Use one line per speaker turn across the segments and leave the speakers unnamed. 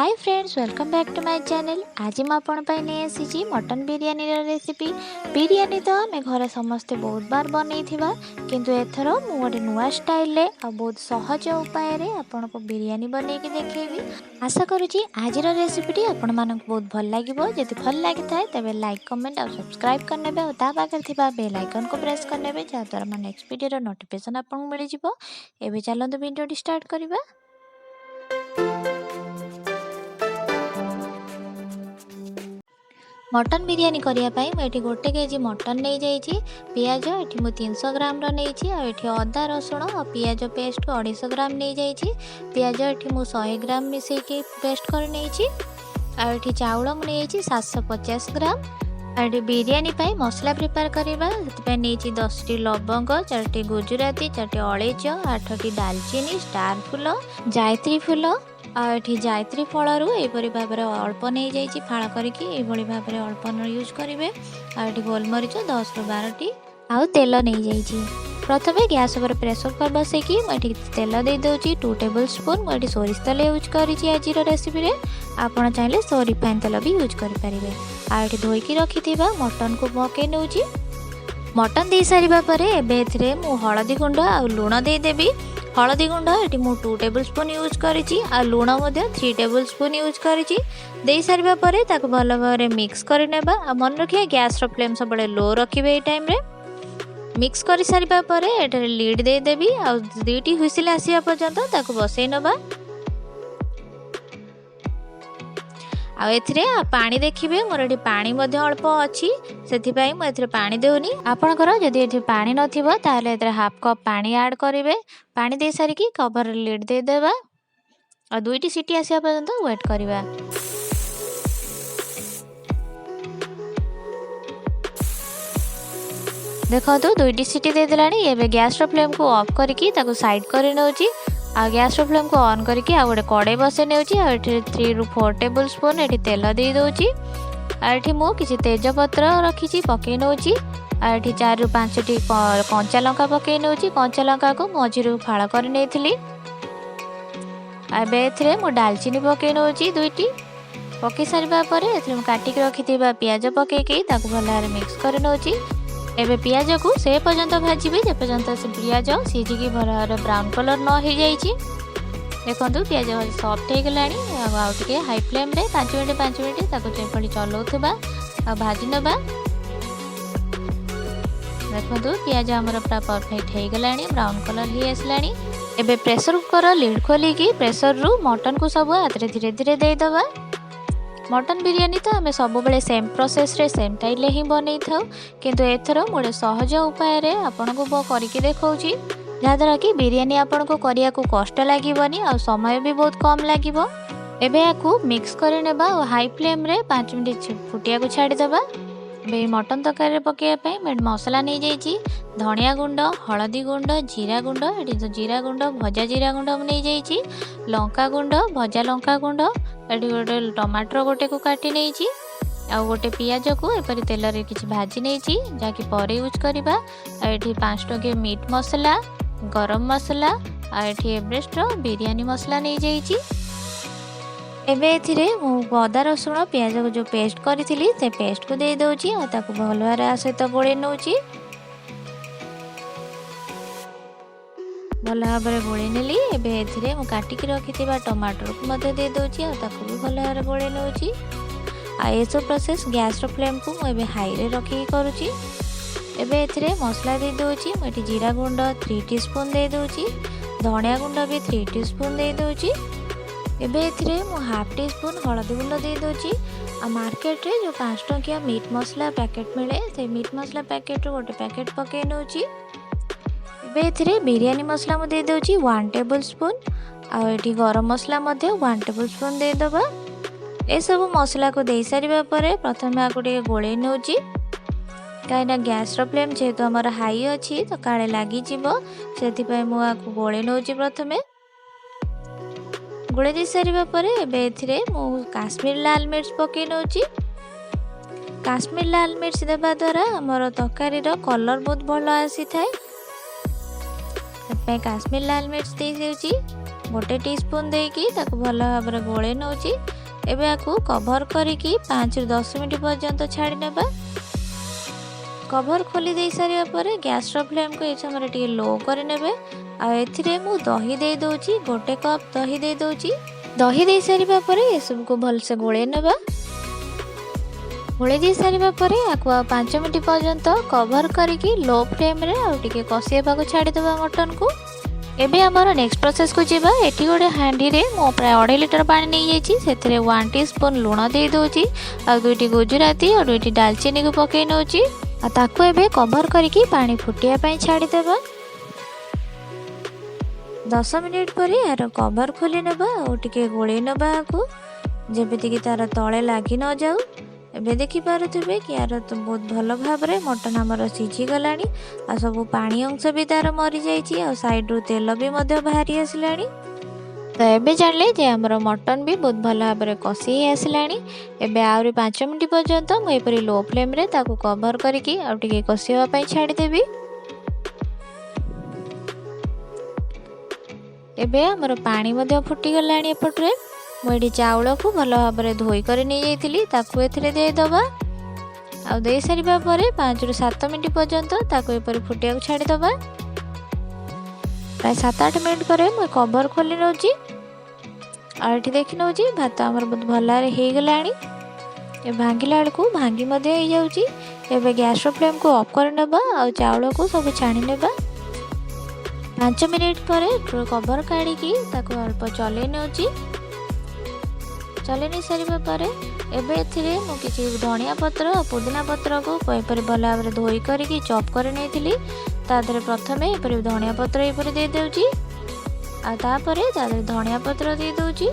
Hi friends, welcome back to my channel. ଆଜି ମୁଁ ଆପଣଙ୍କ ପାଇଁ ନେଇ ଆସିଛି ମଟନ୍ ବିରିୟାନୀର ରେସିପି। ବିରିୟାନୀ ତ ଆମେ ଘରେ ସମସ୍ତେ ବହୁତ ବାର ବନେଇଥିବା, କିନ୍ତୁ ଏଥର ମୁଁ ଗୋଟେ ନୂଆ ଷ୍ଟାଇଲରେ ଆଉ ବହୁତ ସହଜ ଉପାୟରେ ଆପଣଙ୍କୁ ବିରିୟାନୀ ବନେଇକି ଦେଖେଇବି। ଆଶା କରୁଛି ଆଜିର ରେସିପିଟି ଆପଣମାନଙ୍କୁ ବହୁତ ଭଲ ଲାଗିବ। ଯଦି ଭଲ ଲାଗିଥାଏ, ତେବେ ଲାଇକ୍, କମେଣ୍ଟ ଆଉ ସବସ୍କ୍ରାଇବ୍ କରିନେବେ ଆଉ ତା ପାଖରେ ଥିବା ବେଲ୍ ଆଇକନ୍କୁ ପ୍ରେସ୍ କରିନେବେ, ଯାହାଦ୍ୱାରା ମୋ ନେକ୍ସଟ ଭିଡ଼ିଓର ନୋଟିଫିକେସନ୍ ଆପଣଙ୍କୁ ମିଳିଯିବ। ଏବେ ଚାଲନ୍ତୁ ଭିଡ଼ିଓଟି ଷ୍ଟାର୍ଟ କରିବା। ମଟନ୍ ବିରିୟାନୀ କରିବା ପାଇଁ ମୁଁ ଏଠି 1 କେଜି ମଟନ୍ ନେଇଯାଇଛି। ପିଆଜ ଏଠି ମୁଁ 300 ଗ୍ରାମର ନେଇଛି ଆଉ ଏଠି ଅଦା, ରସୁଣ ଆଉ ପିଆଜ ପେଷ୍ଟ 250 ଗ୍ରାମ ନେଇଯାଇଛି। ପିଆଜ ଏଠି ମୁଁ 100 ଗ୍ରାମ ମିଶେଇକି ପେଷ୍ଟ କରି ନେଇଛି। ଆଉ ଏଠି ଚାଉଳ ମୁଁ ନେଇଯାଇଛି 750 ଗ୍ରାମ। ଆଉ ଏଠି ବିରିୟାନୀ ପାଇଁ ମସଲା ପ୍ରିପେୟାର କରିବା, ସେଥିପାଇଁ ନେଇଛି 10ଟି ଲବଙ୍ଗ, ଚାରୋଟି ଗୁଜୁରାତି, ଚାରୋଟି ଅଳେଇଚ, ଆଠଟି ଡାଲଚିନି, ଷ୍ଟାର ଫୁଲ, ଜାୟତ୍ରୀ ଫୁଲ। ଆଉ ଏଠି ଜାୟତ୍ରୀ ଫଳରୁ ଏହିପରି ଭାବରେ ଅଳ୍ପ ନେଇଯାଇଛି, ଫାଳ କରିକି ଏଇଭଳି ଭାବରେ ଅଳ୍ପ ୟୁଜ୍ କରିବେ। ଆଉ ଏଠି ଗୋଲମରିଚ 10ରୁ 12ଟି ଆଉ ତେଲ ନେଇଯାଇଛି। ପ୍ରଥମେ ଗ୍ୟାସ୍ ଉପରେ ପ୍ରେସର କୁକର୍ ବସେଇକି ମୁଁ ଏଠି ତେଲ ଦେଇଦେଉଛି 2 ଟେବୁଲ୍ ସ୍ପୁନ୍। ମୁଁ ଏଠି ସୋରିଷ ତେଲ ୟୁଜ୍ କରିଛି ଆଜିର ରେସିପିରେ। ଆପଣ ଚାହିଁଲେ ରିଫାଇନ୍ ତେଲ ବି ୟୁଜ୍ କରିପାରିବେ। ଆଉ ଏଠି ଧୋଇକି ରଖିଥିବା ମଟନକୁ ପକାଇ ନେଉଛି। ମଟନ୍ ଦେଇସାରିବା ପରେ ଏବେ ଏଥିରେ ମୁଁ ହଳଦୀ ଗୁଣ୍ଡ ଆଉ ଲୁଣ ଦେଇଦେବି। ହଳଦୀ ଗୁଣ୍ଡ ଏଠି ମୁଁ 2 ଟେବୁଲ୍ ସ୍ପୁନ୍ ୟୁଜ୍ କରିଛି ଆଉ ଲୁଣ ମଧ୍ୟ 3 ଟେବୁଲ୍ ସ୍ପୁନ୍ ୟୁଜ୍ କରିଛି। ଦେଇସାରିବା ପରେ ତାକୁ ଭଲ ଭାବରେ ମିକ୍ସ କରିନେବା। ଆଉ ମନେ ରଖିବା, ଗ୍ୟାସ୍ର ଫ୍ଲେମ୍ ସବୁବେଳେ ଲୋ ରଖିବେ ଏଇ ଟାଇମ୍ରେ। ମିକ୍ସ କରିସାରିବା ପରେ ଏଠାରେ ଲିଡ୍ ଦେଇଦେବି ଆଉ ଦୁଇଟି ହୁଇସିଲ୍ ଆସିବା ପର୍ଯ୍ୟନ୍ତ ତାକୁ ବସେଇ ନେବା। ଆଉ ଏଥିରେ ପାଣି ଦେଖିବେ, ମୋର ଏଠି ପାଣି ମଧ୍ୟ ଅଳ୍ପ ଅଛି, ସେଥିପାଇଁ ମୁଁ ଏଥିରେ ପାଣି ଦେଉନି। ଆପଣଙ୍କର ଯଦି ଏଠି ପାଣି ନଥିବ, ତାହେଲେ ଏଥିରେ ହାଫ୍ କପ୍ ପାଣି ଆଡ଼୍ କରିବେ। ପାଣି ଦେଇସାରିକି କଭର ଲିଡ୍ ଦେଇଦେବା ଆଉ ଦୁଇଟି ସିଟି ଆସିବା ପର୍ଯ୍ୟନ୍ତ ୱେଟ୍ କରିବା। ଦେଖନ୍ତୁ, ଦୁଇଟି ସିଟି ଦେଇଦେଲାଣି। ଏବେ ଗ୍ୟାସ୍ର ଫ୍ଲେମ୍କୁ ଅଫ୍ କରିକି ତାକୁ ସାଇଡ଼୍ କରି ନେଉଛି। ଆଉ ଗ୍ୟାସ୍ର ଫ୍ଲେମ୍କୁ ଅନ୍ କରିକି ଆଉ ଗୋଟେ କଡ଼େଇ ବସେଇ ନେଉଛି। ଆଉ ଏଠି 3ରୁ 4 ଟେବୁଲ୍ ସ୍ପୁନ୍ ଏଠି ତେଲ ଦେଇଦେଉଛି। ଆଉ ଏଠି ମୁଁ କିଛି ତେଜପତ୍ର ରଖିଛି, ପକାଇ ନେଉଛି। ଆଉ ଏଠି 4ରୁ 5ଟି କଞ୍ଚା ଲଙ୍କା ପକାଇ ନେଉଛି। କଞ୍ଚା ଲଙ୍କାକୁ ମଝିରୁ ଫାଳ କରି ନେଇଥିଲି। ଏବେ ଏଥିରେ ମୁଁ ଡାଲଚିନି ପକାଇ ନେଉଛି ଦୁଇଟି। ପକାଇ ସାରିବା ପରେ ଏଥିରେ ମୁଁ କାଟିକି ରଖିଥିବା ପିଆଜ ପକାଇକି ତାକୁ ଭଲ ଭାବରେ ମିକ୍ସ କରି ନେଉଛି। ଏବେ ପିଆଜକୁ ସେ ପର୍ଯ୍ୟନ୍ତ ଭାଜିବେ, ଯେପର୍ଯ୍ୟନ୍ତ ସେ ପିଆଜ ସିଝିକି ଭଲ ଭାବରେ ବ୍ରାଉନ୍ କଲର୍ ନ ହେଇଯାଇଛି। ଦେଖନ୍ତୁ, ପିଆଜ ସଫ୍ଟ ହେଇଗଲାଣି। ଆଉ ଆଉ ଟିକେ ହାଇ ଫ୍ଲେମ୍ରେ 5 ମିନିଟ୍ 5 ମିନିଟ୍ ତାକୁ ଏଭଳି ଚଲାଉଥିବା ଆଉ ଭାଜି ନେବା। ଦେଖନ୍ତୁ, ପିଆଜ ଆମର ପୁରା ପରଫେକ୍ଟ ହେଇଗଲାଣି, ବ୍ରାଉନ୍ କଲର୍ ହେଇ ଆସିଲାଣି। ଏବେ ପ୍ରେସର କୁକର ଲିଡ୍ ଖୋଲିକି ପ୍ରେସରରୁ ମଟନକୁ ସବୁ ହାତରେ ଧୀରେ ଧୀରେ ଦେଇଦେବା। ମଟନ୍ ବିରିୟାନୀ ତ ଆମେ ସବୁବେଳେ ସେମ୍ ପ୍ରୋସେସ୍ରେ, ସେମ୍ ଷ୍ଟାଇଲ୍ରେ ହିଁ ବନେଇଥାଉ, କିନ୍ତୁ ଏଥର ମୁଁ ଗୋଟେ ସହଜ ଉପାୟରେ ଆପଣଙ୍କୁ କରିକି ଦେଖାଉଛି, ଯାହାଦ୍ୱାରା କି ବିରିୟାନୀ ଆପଣଙ୍କୁ କରିବାକୁ କଷ୍ଟ ଲାଗିବନି ଆଉ ସମୟ ବି ବହୁତ କମ୍ ଲାଗିବ। ଏବେ ୟାକୁ ମିକ୍ସ କରିନେବା ଆଉ ହାଇ ଫ୍ଲେମ୍ରେ 5 ମିନିଟ୍ ଫୁଟିବାକୁ ଛାଡ଼ିଦେବା। ଏବେ ଏଇ ମଟନ୍ ତରକାରୀରେ ପକାଇବା ପାଇଁ ମୁଁ ଏଠି ମସଲା ନେଇଯାଇଛି: ଧନିଆ ଗୁଣ୍ଡ, ହଳଦୀ ଗୁଣ୍ଡ, ଜିରା ଗୁଣ୍ଡ। ଏଠି ଜିରା ଗୁଣ୍ଡ, ଭଜା ଜିରା ଗୁଣ୍ଡ ମୁଁ ନେଇଯାଇଛି। ଲଙ୍କା ଗୁଣ୍ଡ, ଭଜା ଲଙ୍କା ଗୁଣ୍ଡ। ଏଠି ଗୋଟେ ଟମାଟର ଗୋଟେକୁ କାଟି ନେଇଛି ଆଉ ଗୋଟେ ପିଆଜକୁ ଏପରି ତେଲରେ କିଛି ଭାଜି ନେଇଛି, ଯାହାକି ପରେ ୟୁଜ୍ କରିବା। ଆଉ ଏଠି 5 ଟଙ୍କିଆ ମିଟ୍ ମସଲା, ଗରମ ମସଲା ଆଉ ଏଠି ଏଭରେଷ୍ଟର ବିରିୟାନୀ ମସଲା ନେଇଯାଇଛି। ଏବେ ଏଥିରେ ମୁଁ ଅଦା, ରସୁଣ, ପିଆଜକୁ ଯେଉଁ ପେଷ୍ଟ କରିଥିଲି, ସେ ପେଷ୍ଟକୁ ଦେଇଦେଉଛି ଆଉ ତାକୁ ଭଲ ଭାବରେ ଆ ସହିତ ଗୋଳେଇ ନେଉଛି। ଭଲ ଭାବରେ ଗୋଳେଇ ନେଲି। ଏବେ ଏଥିରେ ମୁଁ କାଟିକି ରଖିଥିବା ଟମାଟରକୁ ମଧ୍ୟ ଦେଇଦେଉଛି ଆଉ ତାକୁ ବି ଭଲ ଭାବରେ ଗୋଳେଇ ନେଉଛି। ଆଉ ଏସବୁ ପ୍ରୋସେସ୍ ଗ୍ୟାସ୍ର ଫ୍ଲେମ୍କୁ ମୁଁ ଏବେ ହାଇରେ ରଖିକି କରୁଛି। ଏବେ ଏଥିରେ ମସଲା ଦେଇଦେଉଛି। ମୁଁ ଏଠି ଜିରା ଗୁଣ୍ଡ 3 ଟି ସ୍ପୁନ୍ ଦେଇଦେଉଛି, ଧନିଆ ଗୁଣ୍ଡ ବି 3 ଟି ସ୍ପୁନ୍ ଦେଇଦେଉଛି। ଏବେ ଏଥିରେ ମୁଁ ହାଫ୍ ଟି ସ୍ପୁନ୍ ହଳଦୀ ଗୁଣ୍ଡ ଦେଇଦେଉଛି। ଆଉ ମାର୍କେଟରେ ଯେଉଁ 5 ଟଙ୍କିଆ ମିଟ୍ ମସଲା ପ୍ୟାକେଟ୍ ମିଳେ, ସେଇ ମିଟ୍ ମସଲା ପ୍ୟାକେଟ୍ରୁ ଗୋଟେ ପ୍ୟାକେଟ୍ ପକାଇ ନେଉଛି। ଏବେ ଏଥିରେ ବିରିୟାନୀ ମସଲା ମୁଁ ଦେଇଦେଉଛି 1 ଟେବୁଲ୍ ସ୍ପୁନ୍ ଆଉ ଏଠି ଗରମ ମସଲା ମଧ୍ୟ 1 ଟେବୁଲ୍ ସ୍ପୁନ୍ ଦେଇଦେବା। ଏସବୁ ମସଲାକୁ ଦେଇସାରିବା ପରେ ପ୍ରଥମେ ଆକୁ ଟିକେ ଗୋଳେଇ ନେଉଛି, କାହିଁକିନା ଗ୍ୟାସ୍ର ଫ୍ଲେମ୍ ଯେହେତୁ ଆମର ହାଇ ଅଛି, ତ କାଳେ ଲାଗିଯିବ, ସେଥିପାଇଁ ମୁଁ ଆକୁ ଗୋଳେଇ ନେଉଛି। ପ୍ରଥମେ ଗୋଳେଇ ଦେଇ ସାରିବା ପରେ ଏବେ ଏଥିରେ ମୁଁ କାଶ୍ମୀର ଲାଲ ମିର୍ଚ୍ଚ ପକାଇ ନେଉଛି। କାଶ୍ମୀର ଲାଲ ମିର୍ଚ୍ଚ ଦେବା ଦ୍ୱାରା ଆମର ତରକାରୀର କଲର୍ ବହୁତ ଭଲ ଆସିଥାଏ, ସେଥିପାଇଁ କାଶ୍ମୀର ଲାଲ ମିର୍ଚ୍ଚ ଦେଇଦେଉଛି। ଗୋଟେ ଟି ସ୍ପୁନ୍ ଦେଇକି ତାକୁ ଭଲ ଭାବରେ ଗୋଳେଇ ନେଉଛି। ଏବେ ଆକୁ କଭର୍ କରିକି 5ରୁ 10 ମିନିଟ୍ ପର୍ଯ୍ୟନ୍ତ ଛାଡ଼ି ନେବା। କଭର୍ ଖୋଲି ଦେଇ ସାରିବା ପରେ ଗ୍ୟାସ୍ର ଫ୍ଲେମ୍କୁ ଏହି ସମୟରେ ଟିକେ ଲୋ କରିନେବେ। ଆଉ ଏଥିରେ ମୁଁ ଦହି ଦେଇ ଦେଉଛି, 1 କପ୍ ଦହି ଦେଇ ଦେଉଛି। ଦହି ଦେଇ ସାରିବା ପରେ ଏସବୁକୁ ଭଲସେ ଗୋଳେଇ ନେବା। ଗୋଳେଇ ଦେଇ ସାରିବା ପରେ ଆକୁ ଆଉ 5 ମିନିଟ୍ ପର୍ଯ୍ୟନ୍ତ କଭର୍ କରିକି ଲୋ ଫ୍ଲେମ୍ରେ ଆଉ ଟିକେ କଷି ହେବାକୁ ଛାଡ଼ିଦେବା ମଟନ୍କୁ। ଏବେ ଆମର ନେକ୍ସଟ ପ୍ରୋସେସ୍କୁ ଯିବା। ଏଠି ଗୋଟେ ହାଣ୍ଡିରେ ମୁଁ ପ୍ରାୟ 2.5 ଲିଟର ପାଣି ନେଇଯାଇଛି। ସେଥିରେ 1 ଟି ସ୍ପୁନ୍ ଲୁଣ ଦେଇଦେଉଛି ଆଉ ଦୁଇଟି ଗୁଜୁରାତି ଆଉ ଦୁଇଟି ଡାଲଚିନିକୁ ପକାଇ ନେଉଛି। ଆଉ ତାକୁ ଏବେ କଭର୍ କରିକି ପାଣି ଫୁଟିବା ପାଇଁ ଛାଡ଼ିଦେବା। 10 ମିନିଟ୍ ପରେ ଏହାର କଭର୍ ଖୋଲି ନେବା ଆଉ ଟିକେ ଗୋଳେଇ ନେବା ଆକୁ, ଯେମିତିକି ତା'ର ତଳେ ଲାଗି ନଯାଉ। ଏବେ ଦେଖିପାରୁଥିବେ କି ଏହାର ତ ବହୁତ ଭଲ ଭାବରେ ମଟନ୍ ଆମର ସିଝିଗଲାଣି ଆଉ ସବୁ ପାଣି ଅଂଶ ବି ତା'ର ମରିଯାଇଛି ଆଉ ସାଇଡ଼ରୁ ତେଲ ବି ମଧ୍ୟ ବାହାରି ଆସିଲାଣି। ତ ଏବେ ଜାଣିଲେ ଯେ ଆମର ମଟନ୍ ବି ବହୁତ ଭଲ ଭାବରେ କଷି ହେଇ ଆସିଲାଣି। ଏବେ ଆହୁରି 5 ମିନିଟ୍ ପର୍ଯ୍ୟନ୍ତ ମୁଁ ଏପରି ଲୋ ଫ୍ଲେମ୍ରେ ତାକୁ କଭର୍ କରିକି ଆଉ ଟିକେ କଷିବା ପାଇଁ ଛାଡ଼ିଦେବି। ଏବେ ଆମର ପାଣି ମଧ୍ୟ ଫୁଟିଗଲାଣି। ଏପଟରେ ମୁଁ ଏଠି ଚାଉଳକୁ ଭଲ ଭାବରେ ଧୋଇ କରି ନେଇଯାଇଥିଲି, ତାକୁ ଏଥିରେ ଦେଇଦେବା। ଆଉ ଦେଇସାରିବା ପରେ 5ରୁ 7 ମିନିଟ୍ ପର୍ଯ୍ୟନ୍ତ ତାକୁ ଏପରି ଫୁଟିବାକୁ ଛାଡ଼ିଦେବା। ପ୍ରାୟ 7-8 ମିନିଟ୍ ପରେ ମୁଁ କଭର୍ ଖୋଲି ନେଉଛି ଆଉ ଏଠି ଦେଖି ନେଉଛି, ଭାତ ଆମର ବହୁତ ଭଲରେ ହେଇଗଲାଣି। ଏ ଭାଙ୍ଗିଲା ବେଳକୁ ଭାଙ୍ଗି ମଧ୍ୟ ହେଇଯାଉଛି। ଏବେ ଗ୍ୟାସ୍ର ଫ୍ଲେମ୍କୁ ଅଫ୍ କରିନେବା ଆଉ ଚାଉଳକୁ ସବୁ ଛାଣି ନେବା। 5 ମିନିଟ୍ ପରେ କଭର୍ କାଢ଼ିକି ତାକୁ ଅଳ୍ପ ଚଲେଇ ନେଉଛି। ଚଲେଇ ନେଇ ସାରିବା ପରେ ଏବେ ଏଥିରେ ମୁଁ କିଛି ଧନିଆ ପତ୍ର ଆଉ ପୁଦିନା ପତ୍ରକୁ ଏପରି ଭଲ ଭାବରେ ଧୋଇ କରିକି ଚପ୍ କରି ନେଇଥିଲି। ତା ଦେହରେ ପ୍ରଥମେ ଏପରି ଧନିଆ ପତ୍ର ଏପରି ଦେଇଦେଉଛି ଆଉ ତାପରେ ତା ଦେହରେ ଧନିଆ ପତ୍ର ଦେଇଦେଉଛି।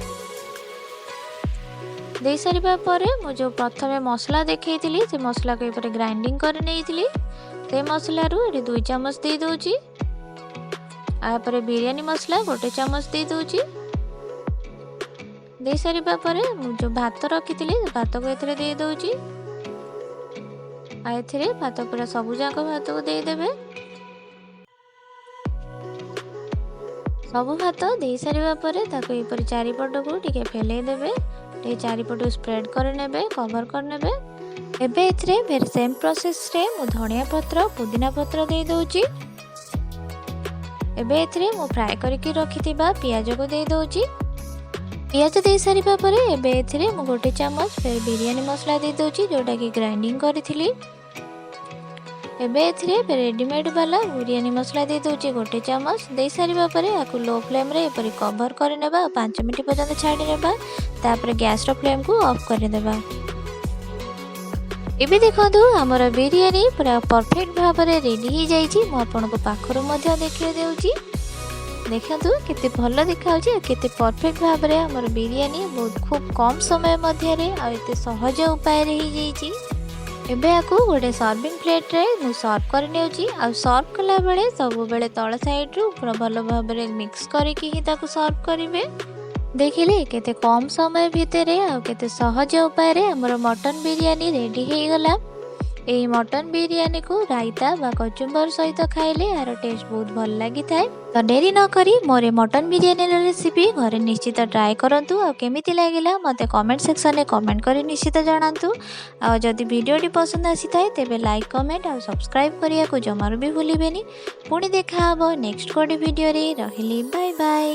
ଦେଇସାରିବା ପରେ ମୁଁ ଯେଉଁ ପ୍ରଥମେ ମସଲା ଦେଖେଇଥିଲି, ସେ ମସଲାକୁ ଏପରି ଗ୍ରାଇଣ୍ଡିଙ୍ଗ କରି ନେଇଥିଲି। ସେ ମସଲାରୁ ଏଠି 2 ଚାମଚ ଦେଇଦେଉଛି। ଆଉ ତାପରେ ବିରିୟାନୀ ମସଲା 1 ଚାମଚ ଦେଇଦେଉଛି। ଦେଇସାରିବା ପରେ ମୁଁ ଯେଉଁ ଭାତ ରଖିଥିଲି, ଭାତକୁ ଏଥିରେ ଦେଇଦେଉଛି। ଆଉ ଏଥିରେ ଭାତ ପୁରା ସବୁ ଯାକ ଭାତକୁ ଦେଇଦେବେ। ସବୁ ଭାତ ଦେଇସାରିବା ପରେ ତାକୁ ଏପରି ଚାରିପଟକୁ ଟିକେ ଫେଲେଇ ଦେବେ, ଟିକେ ଚାରିପଟକୁ ସ୍ପ୍ରେଡ୍ କରିନେବେ, କଭର୍ କରିନେବେ। ଏବେ ଏଥିରେ ଫେର ସେମ୍ ପ୍ରୋସେସ୍ରେ ମୁଁ ଧନିଆ ପତ୍ର, ପୁଦିନା ପତ୍ର ଦେଇଦେଉଛି। ଏବେ ଏଥିରେ ମୁଁ ଫ୍ରାଏ କରିକି ରଖିଥିବା ପିଆଜକୁ ଦେଇଦେଉଛି। ପିଆଜ ଦେଇସାରିବା ପରେ ଏବେ ଏଥିରେ ମୁଁ 1 ଚାମଚ ଫେର ବିରିୟାନୀ ମସଲା ଦେଇଦେଉଛି, ଯେଉଁଟାକି ଗ୍ରାଇଣ୍ଡିଙ୍ଗ କରିଥିଲି। ଏବେ ଏଥିରେ ରେଡ଼ିମେଡ଼୍ ବାଲା ବିରିୟାନୀ ମସଲା ଦେଇଦେଉଛି 1 ଚାମଚ। ଦେଇସାରିବା ପରେ ଆକୁ ଲୋ ଫ୍ଲେମ୍ରେ ଏପରି କଭର୍ କରିନେବା ଆଉ 5 ମିନିଟ୍ ପର୍ଯ୍ୟନ୍ତ ଛାଡ଼ି ନେବା। ତାପରେ ଗ୍ୟାସ୍ର ଫ୍ଲେମ୍କୁ ଅଫ୍ କରିଦେବା। ଏବେ ଦେଖନ୍ତୁ, ଆମର ବିରିୟାନୀ ପୁରା ପରଫେକ୍ଟ ଭାବରେ ରେଡ଼ି ହେଇଯାଇଛି। ମୁଁ ଆପଣଙ୍କୁ ପାଖରୁ ମଧ୍ୟ ଦେଖାଇ ଦେଉଛି। ଦେଖନ୍ତୁ, କେତେ ଭଲ ଦେଖାଯାଉଛି ଆଉ କେତେ ପରଫେକ୍ଟ ଭାବରେ ଆମର ବିରିୟାନୀ ବହୁତ ଖୁବ୍ କମ୍ ସମୟ ମଧ୍ୟରେ ଆଉ ଏତେ ସହଜ ଉପାୟରେ ହେଇଯାଇଛି। ଏବେ ଆକୁ ଗୋଟେ ସର୍ଭିଂ ପ୍ଲେଟ୍ରେ ମୁଁ ସର୍ଭ କରିନେଉଛି। ଆଉ ସର୍ଭ କଲାବେଳେ ସବୁବେଳେ ତଳ ସାଇଡ଼ରୁ ପୁରା ଭଲ ଭାବରେ ମିକ୍ସ କରିକି ହିଁ ତାକୁ ସର୍ଭ କରିବେ। ଦେଖିଲେ, କେତେ କମ୍ ସମୟ ଭିତରେ ଆଉ କେତେ ସହଜ ଉପାୟରେ ଆମର ମଟନ୍ ବିରିୟାନୀ ରେଡ଼ି ହେଇଗଲା। ଏହି ମଟନ୍ ବିରିୟାନୀକୁ ରାଇତା ବା କଚୁମ୍ବର ସହିତ ଖାଇଲେ ଏହାର ଟେଷ୍ଟ ବହୁତ ଭଲ ଲାଗିଥାଏ। ତ ଡେରି ନକରି ମୋର ଏ ମଟନ୍ ବିରିୟାନୀର ରେସିପି ଘରେ ନିଶ୍ଚିତ ଟ୍ରାଏ କରନ୍ତୁ ଆଉ କେମିତି ଲାଗିଲା ମୋତେ କମେଣ୍ଟ ସେକ୍ସନରେ କମେଣ୍ଟ କରି ନିଶ୍ଚିତ ଜଣାନ୍ତୁ। ଆଉ ଯଦି ଭିଡ଼ିଓଟି ପସନ୍ଦ ଆସିଥାଏ, ତେବେ ଲାଇକ୍, କମେଣ୍ଟ ଆଉ ସବସ୍କ୍ରାଇବ୍ କରିବାକୁ ଜମାରୁ ବି ଭୁଲିବେନି। ପୁଣି ଦେଖା ହେବ ନେକ୍ସଟ ଗୋଟେ ଭିଡ଼ିଓରେ। ରହିଲି, ବାଏ ବାଏ।